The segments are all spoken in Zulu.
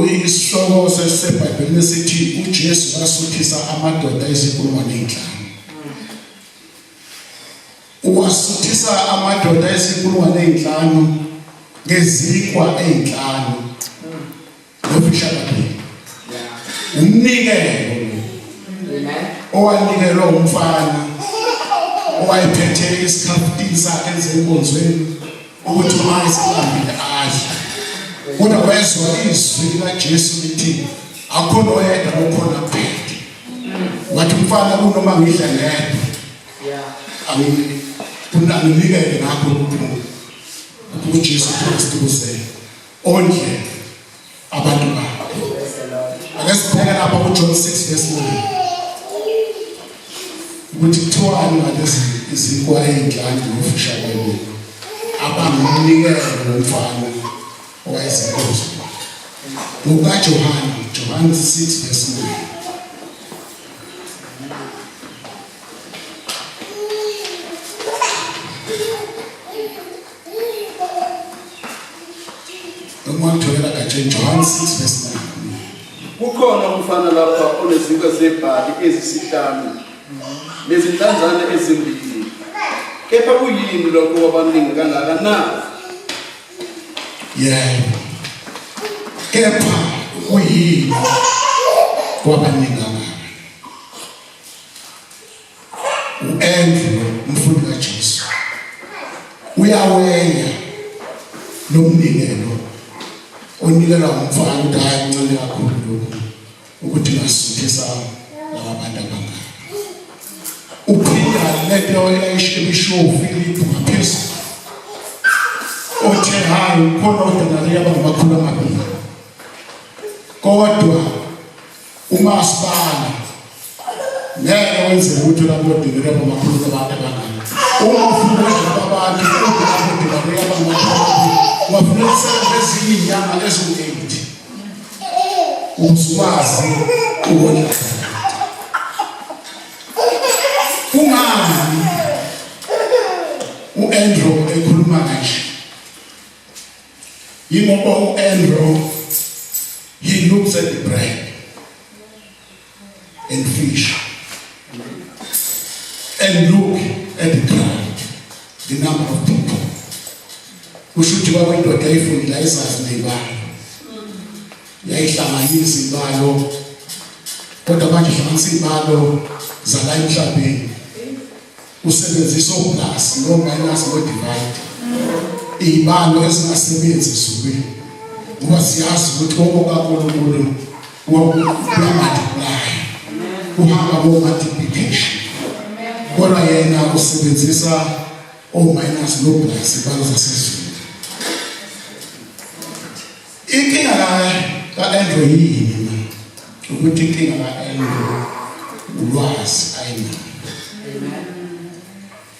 Isihloko seBhayibhelini sithi uJesu wasuthisa amadoda ezinkulungwane ezinhlanu. Uwasuthisa amadoda ezinkulungwane ezinhlanu ngezinkwa ezinhlanu nofisha babili. Umnikelo owanikelwa umfana owayephethe isikhafutini sakhe ezenkonzweni ukuthi uma eselambile adle kodwa wezwa izwi likaJesu lithi akukho noyedwa kukhona kuphela wathi umfana kunoma ngidle ngedwa anginikele ngakho kuJesu Kristu kuze ondle abantu bakhe. Ake sibheke lapha kuJohn 6 verse 9 ukuthi kuthiwani ngalezi izinkwa ey'nhlanu nofisha kwemina abangumnikelo womfana owayezinkozi ngokaJohane, John 6 verse 9. Noma ngitholela gatsheni John 6 verse 9. Kukhona umfana lapha onezinkwa zebhali ezisihlanu nezinhlanzana ezimbili. Kepha kuyini lokho kwabaningi kangaka na? Yebo. Kepha kuyini kwabaningi kangaka? U-Andrew umfundi kaJesu uyaweya lomnikelo onikelwa ngumfana ukuthi hayi kuncane kakhulu lokhu ukuthi ngasuthisa laba bantu abangaka. Uphinda lento eyayishiwo uFiliphu ngaphezulu othe hayi khona odenariya abangamakhulu amabili kodwa Uma sibala ngeke wenze lutho lapho odingeka amakhulu abantu abangaka. Uma ufuna ukudla abantu odingeka abangamakhulu wafuneka usebenze ezinye iy'nyanga eziwu-8 ukuze ukwazi ukondla. Kungani u-Andrew ekhuluma kanje? Yingoba u-Andrew he looks at the bread and fish and look at the crowd, the number of people. Kusho ukuthi kwakuyindoda eyifundile ayizazi neyibalo. Yayihlanganisa ibalo kodwa manje hlanganisa ibalo zala emhlabeni. Usebenzisa o-plus no-minus no-divide iy'balo ezingasebenzi ezulwini ngoba siyazi ukuthi okokaNkulunkulu kuya-multiply kuhamba ko-multiplication kodwa yena usebenzisa o-minus no-plus ibalo zasezulwini. Inkinga ka-Andrew yini na? Ukuthi inkinga ka-Andrew ulwazi ayinalo.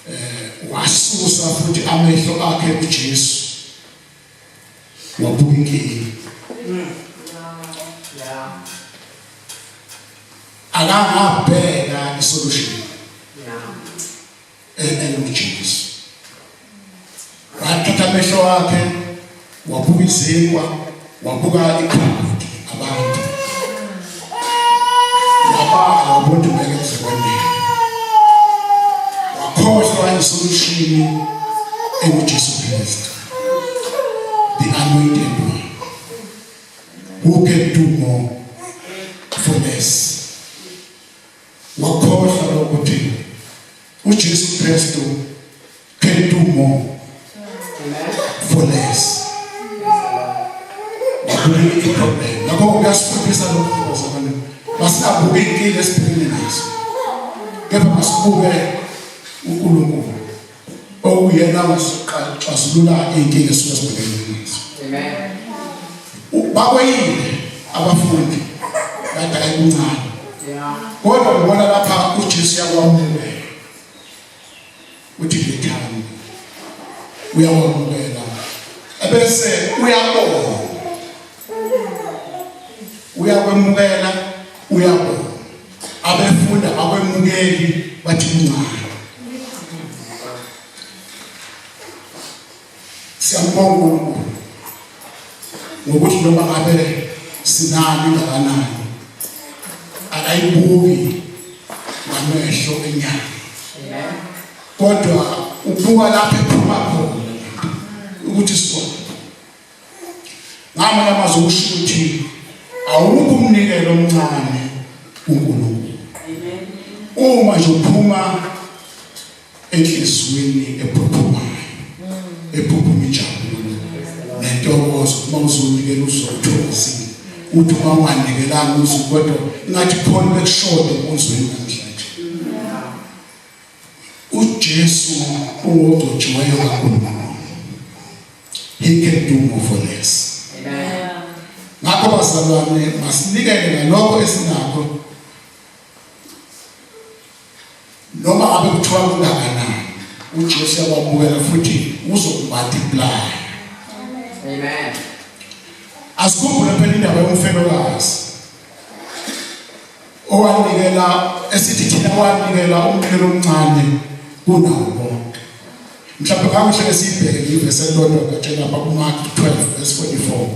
Eh wasusa futhi amehlo akhe kuJesu. Wabuka inkinga. Akangabheka isolution. enguJesu. Wathatha amehlo akhe wabuka izinkwa, wabuka ikhadi abantu. Wabala wabona ukuthi ngeke kuze kwanele. Wakhohlwa isolution enguJesu Kristu. The anointed one who can do more for less. Wakhohlwa ukuthi uJesu Kristu can do more for less. Wabuka i-problem. Ngakho kuyasifundisa lokhu bazalwane. Masingabuki inkinga esibhekene nazo. Kepha masibuke uNkulunkulu okuyena osixazulula inkinga esuke sibhekene nazo. Amen. Bakweyile abafundi kade ayikuncane. Kodwa ubona lapha uJesu uyakwamukela. Uthi ngithanda. Uyakwamukela. Ebese uyabonga. Uyakwemukela, uyabonga. Abefunda akwemukeli bathi kuncane. Siyambonga uNkulunkulu ngokuthi noma ngabe Sinani ngakanani, akayibuki ngamehlo enyama, kodwa ubuka lapho ephuma khona ukuthi sona. Ngamanye amazwi kusho ukuthi awukho umnikelo omncane kuNkulunkulu uma nje uphuma enhliziyweni ephuphumayo, ephuphuma injabulo nentokozo. Uma uzonikela uzothokozile, uthi uma unganikelanga uzwe kodwa ingathi khona bekushoda enkonzweni namhlanje. UJesu ungogcotshiweyo kaNkulunkulu, he can do more for less. Ngakho bazalwane, masinikele ngalokho esinakho, noma ngabe kuthiwa kungakanani. UJesu uyakwamukela futhi uzokumultiply. Amen. Asikhumbule phela indaba yomfelokazi owanikela, esithi thina wanikela umnikelo omncane kunawo bonke. Mhlawumbe kakuhle ke siyibheke ivesi elilodwa ngatshela lapha kuMark 12 verse 44,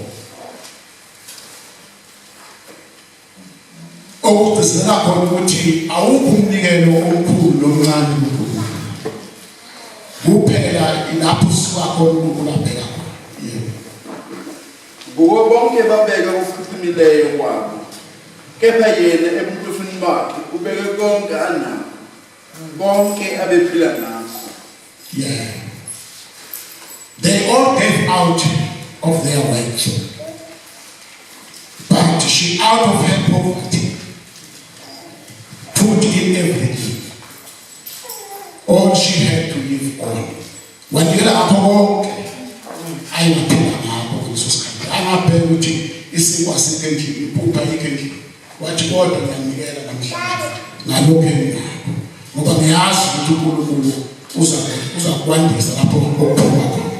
okugcizelela khona ukuthi awukho umnikelo omkhulu nomncane kuNkulunkulu, kuphela ilapho usuka khona uNkulunkulu abheka khona. Yebo. Kuwo bonke babeka okuchichimileyo kwabo, kepha yena ebumpofini bakhe ubeke konke anakho, konke abephila ngakho. Yeah. They all gave out of their wealth, but she, out of her poverty, put in everything, all she had to live on. Wanikela ngakho konke ayengaphila ngakho ngaleso sikhathi. Angabheka ukuthi isinkwa sikho endlini, impuphu ayikho endlini. Wathi, kodwa ngiyanikela namhlanje ngalokhu enginakho, ngoba ngiyazi ukuthi uNkulunkulu uza kwandisa lapho okuphuma khona.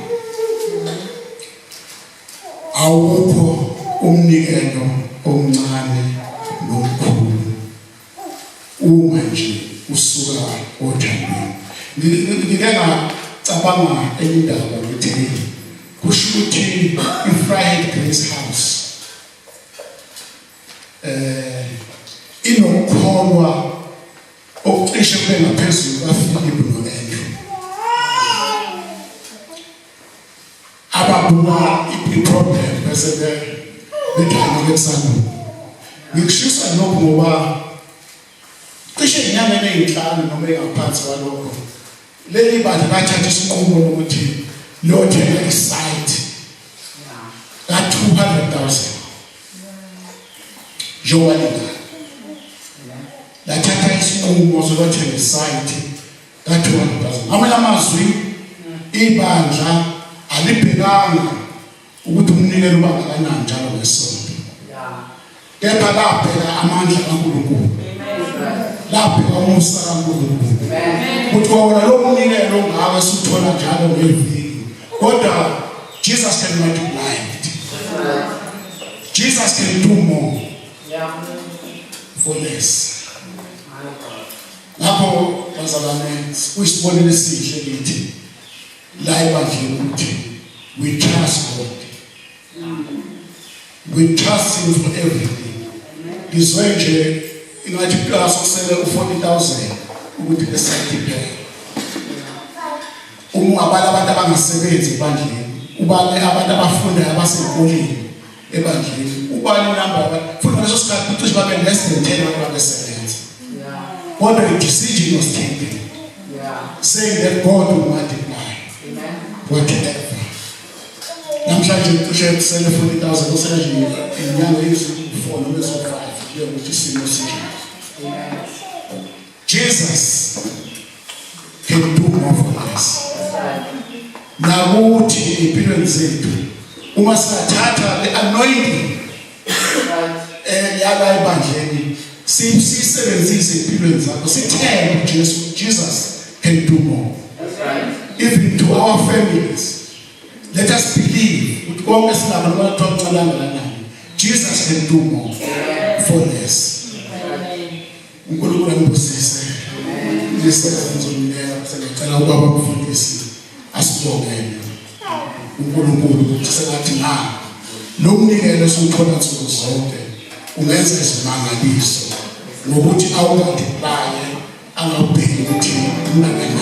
Awukho umnikelo omncane nomkhulu uma nje usuka othandweni. Ngike ngacabanga enye indaba, ngithi kusho ukuthi i-Vryheid Grace House inokukholwa okucishe kube ngaphezulu kaPhilip no-Andrew, ababuka i-problem bese bethi angeke kusalunga. Ngikushisa lokhu ngoba cishe inyangeni eyinhlanu noma engaphansi kwalokho, leli bandla lathatha isinqumo lokuthi liyothenga isite ka-200,000, njengoba lingaka. Lathatha isinqumo sokuthenga isite ka-200,000. Ngamanye amazwi, ibandla alibhekanga ukuthi umnikelo uba ngakanani njalo ngesonto, kepha labheka amandla kaNkulunkulu, labheka umusa kaNkulunkulu, ukuthi wona lo mnikelo ongaka esuthola njalo ngeviki, kodwa Jesus can multiply it. Jesus can do more for less. Lapho bazalwane, kuyisibonelo esihle kithi la ebandleni ukuthi we trust God, we trust him for everything. Ngizwe nje ingathi plus kusele u-40,000 ukuthi lesite iphele. Uma ungabala abantu abangasebenzi ebandleni, ubale abantu abafundayo abasezikoleni ebandleni, ubale inamba yabantu, futhi ngaleso sikhathi kucishe babe less than 10 abantu ababesebenza, kodwa the decision was taken saying that God will multiply whatever. Namhlanje cishe kusele 40,000, kusele nje inyanga eziwu-4 noma eziwu-5, kuye ukuthi isimo sinjani. Jesus can do more for us. Nakuthi empilweni zethu, uma singathatha le anointing yala ebandleni, siyisebenzise empilweni zakho, sithembe uJesu, Jesus can do more. Even to our families, let us believe ukuthi konke sinabo, noma kuthiwa kuncane kangakanani, Jesus can do more for less. UNkulunkulu anibusise. Lisebenza ngicela ubaba umfundisi asibongele uNkulunkulu ukuthi sengathi nga Lo mnikelo esiwuthola nsuku zonke ungenza izimangaliso ngokuthi awumultiplye, angawubheki ukuthi ungakanani.